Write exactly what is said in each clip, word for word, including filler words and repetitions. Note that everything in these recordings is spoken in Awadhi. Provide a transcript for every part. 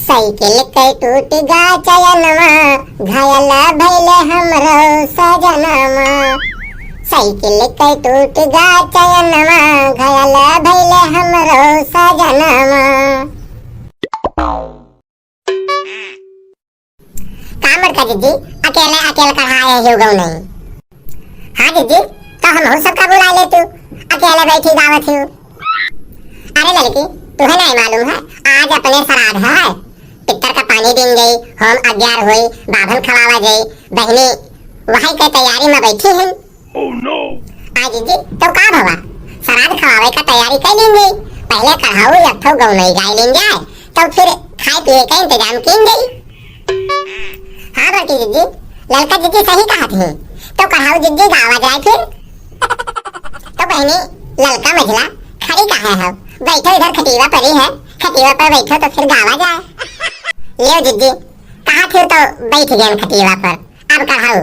साइकिल के टूट गा चयनवा, घायल भइले हमरो सजनवा। साइकिल के टूट गा चयनवा, घायल भइले हमरो सजनवा। का मोटका जिज्जी, अकेले अकेले कढ़ाए हो गौनई? हाँ जिज्जी, तो हमहू सबका बुला ले तू, अकेले बैठी गावत हो। अरे ललकी, तुहे नहीं मालूम है, आज अपने श्राद्ध है, पित्तर का पानी बीन गई, होम अग्यार होई, बाभन खवावा जाई, बहिनी वही के तैयारी में बैठी हैं। Oh no! आ जिज्जी, तो का भवा, श्राद्ध खवावे का तैयारी कर लीन जाई, पहले कढ़ाऊ एक ठो गौनई गाय लीन जाए, तो फिर खाए पिए का इंतजाम कीन जाई। हाँ बड़की जिज्जी, ललका जिज्जी सही कहत ही। तो कढ़ाऊ जिज्जी गावा जाए फिर। तो बहिनी, ललका मझला खड़ी काहे हो? बैठो इधर, खटीवा परी है, खटीवा पर बैठो तो फिर गावा जाए। लियो जिज्जी, कहत ही तो बैठ गयन खटीवा पर, अब कढ़ाऊ।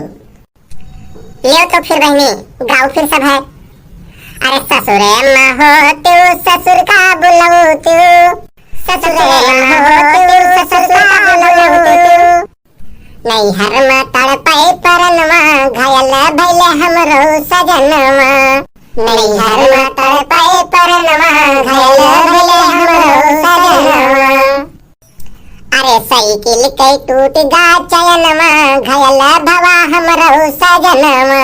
लियो तो फिर बहिनी, गाओ फिर सब है। अरे ससुरे अम्मा हो तू, ससुर का बुलाओ तू, ससुरे अम्मा हो तू, ससुर का बुलाओ तू। नैहर में तड़पे परनवा, घायल भइले हमरो सजनवा। नैहर में तड़पे परनवा, घायल भइले हमरो सजनवा। अरे साइकिल के टूट गा चयनवा, घायल भवा हमरो सजनवा।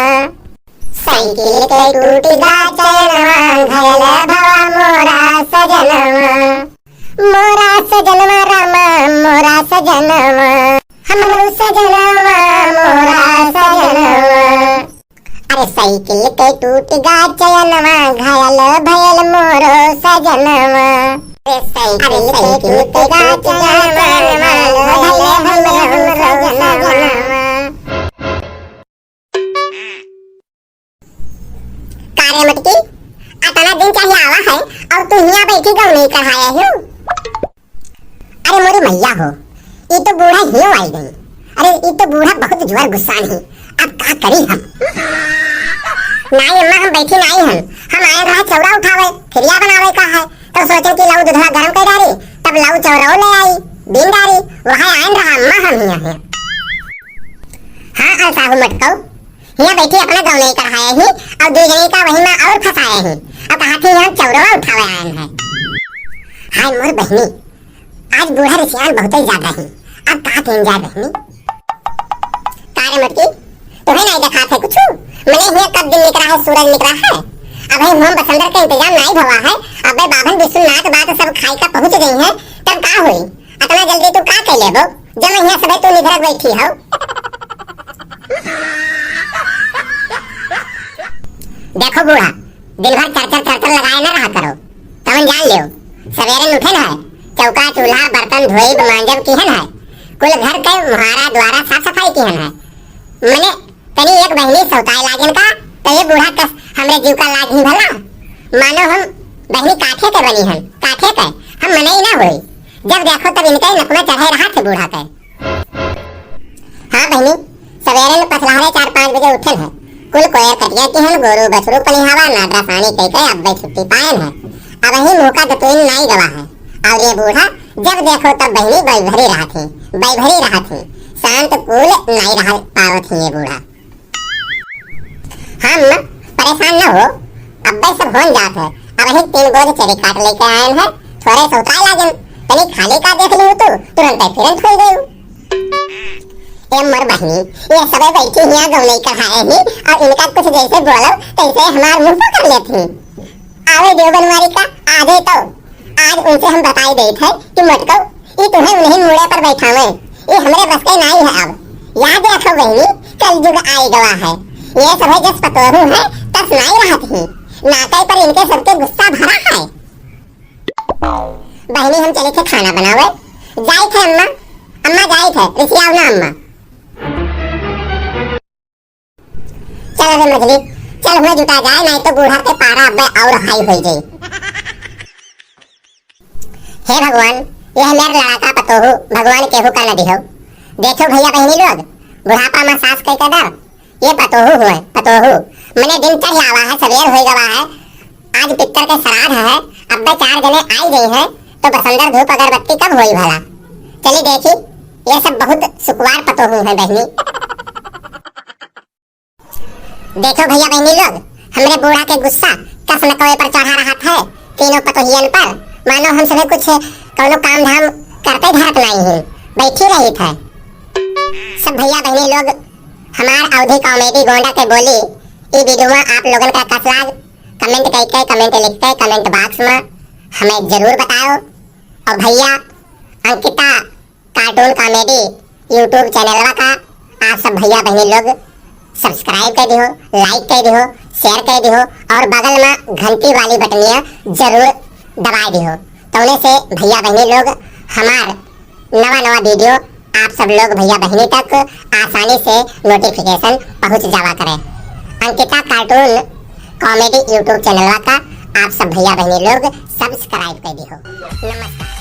साइकिल के टूट गा चयनवा, घायल भवा मोरा सजनवा। मोरा सजनवा रामा, मोरा सजनवा, हमरो सजनवा, मोरा सजनवा। अरे साइकिल के टूट गा चयनवा, घायल भयल मोरो सजनवा। अरे साइकिल के टूट गा चयनवा, घायल भयल मोरो सजनवा। का रे मटकी, अतना दिन चाहे आवा है और तू हियां बैठी गौनई कढ़ाए हो? अरे मोरी मैया हो, ई तो बूढ़ा हियो आई गई। अरे ई तो बूढ़ा बहुत जुआर गुस्सान है, अब का करी हम? नाई अम्मा, हम बैठी नाई हन, हम आए रहा चौरा उठावे, खिरिया बनावे का है, तो सोचे कि लाऊ दूधवा गरम कर डारी, तब लाऊ चौरा ले आई, बीन डारी, वहाँ आए रहा अम्मा हम हियां हैं। हाँ अलसाहू मटकऊ, हियां बैठी अपना गौनई कढ़ाए ही और दू जने का वही में और फंसाए ही और कहा थी हियां चौरवा उठावे आए हैं। हाय मोर बहनी, आज बूढ़ा रिसियान बहुत ही ज्यादा ही, अब कहा थी जा बहनी। का रे मटकी, तुम्हें नहीं देखा थे कुछ? मने हियां कब दिन निकला है, सूरज निकला है, अब हम बसंतर का इंतजाम नहीं भवा है, अब बाभन बिसुन नात बात सब खाई का पहुंच गई है, तब का हुई? अतना जल्दी तू का कर लेबो? जब हियां सबे तू निधरक बैठी हो। देखो बूढ़ा, दिन भर चर चर चर चर लगाए न रहा करो। तमन जान लियो, सवेरे उठन है, चौका चूल्हा बर्तन धोइब मांजब किहन है, कुल घर के मुहारा द्वारा साफ सफाई किहन है। मने तनी एक बहिनी सौताए लागेन का, तो ये बूढ़ा कस हमरे जीव का लाग ही भला। मानो हम बहिनी काठे के बनी हन, काठे के, हम मनई ना होई। जब देखो तब इनके नकमा चढ़े रहा थे बूढ़ा के। हाँ बहिनी, सवेरे में पथलहरे चार पाँच बजे उठन है, कुल कोयर कटिया किहन, गोरू बछरू पनिहावा, नाडरा सानी कई के अब्बे छुट्टी पायन है। अब ही मुँह का दतुइन नाई गवा है। और ये बूढ़ा जब देखो तब बहिनी बैभरी रहा थी, बैभरी रहा थी, शांत कूल नाई रहा पावत ही ये बूढ़ा। हम परेशान न हो, अब्बे सब होन जात है। अब ही तीन गोद चेरी काट लेके आयन है, थोड़े सौताए लागन, तनी खाली का देख लिहू तू, तुरंत फिरन खोल देऊ। ए मोर बहिनी, ये सबे बैठी हियां गौनई कढ़ाए ही और इनका कुछ जैसे बोलो तैसे हमार मुंह पकड़ लेत ही। आवे देव बनवारी का, आवे तो आज उनसे हम बताई देत है कि मटकऊ, ई तुम्हें उन्हीं मूड़े पर बैठावे, ई हमरे बस के नाई है। अब याद रखो बहिनी, कलयुग आई गवा है। ये सभे जस पतोहू है, तस नाई रहत ही। नाते पर इनके सबके गुस्सा भरा है। बहिनी हम चले थे खाना बनावे, जाई थे अम्मा, अम्मा जाई थे, रिसियाव ना अम्मा। चल रे मझली, चल हुए जुटा जाए, नहीं तो बूढ़ा के पारा अब्बे और हाई होई जाई। हे भगवान, यह मेर लड़ाका पतोहू भगवान केहू का न दिहो। देखो भैया बहिनी लोग, बुढ़ापा में सास के कदर, ये पतोहू हुए, पतोहू। मने दिन चढ़ आवा है, सवेर होई गवा है, आज पित्तर के श्राद्ध है, अब्बे चार जने आई गई हैं, बसंदर धूप अगरबत्ती कब होई भला? चली देखी, ये सब बहुत सुकुवार पतोहू हैं बहनी। देखो भैया बहनी लोग, हमरे बूढ़ा के गुस्सा कस नकवे पर चढ़ा रहत है, तीनों पतोहियन पर, मानो हम सभे कुछ कौनो काम धाम करते धरत नाहीं हैं, बैठी रहित है। सब भैया बहनी लोग, हमार अवधी कॉमेडी गोंडा के बोली, ई वीडियो आप लोगन का कस लाग, कमेंट करके, कमेंट लिख के, कमेंट बॉक्स में हमें जरूर बताओ। और भैया, अंकिता कार्टून कॉमेडी YouTube चैनलवा का आप सब भैया बहनी लोग सब्सक्राइब कर दिहो, लाइक कर दिहो, शेयर कर दिहो और बगल में घंटी वाली बटनिया जरूर दबा दिहो। तौने से भैया बहनी लोग हमार नवा नवा वीडियो आप सब लोग भैया बहनी तक आसानी से नोटिफिकेशन पहुँच जावा करे। अंकिता कार्टून कॉमेडी YouTube चैनलवा का आप सब भैया बहनी लोग सब्सक्राइब कर दिहो। नमस्कार।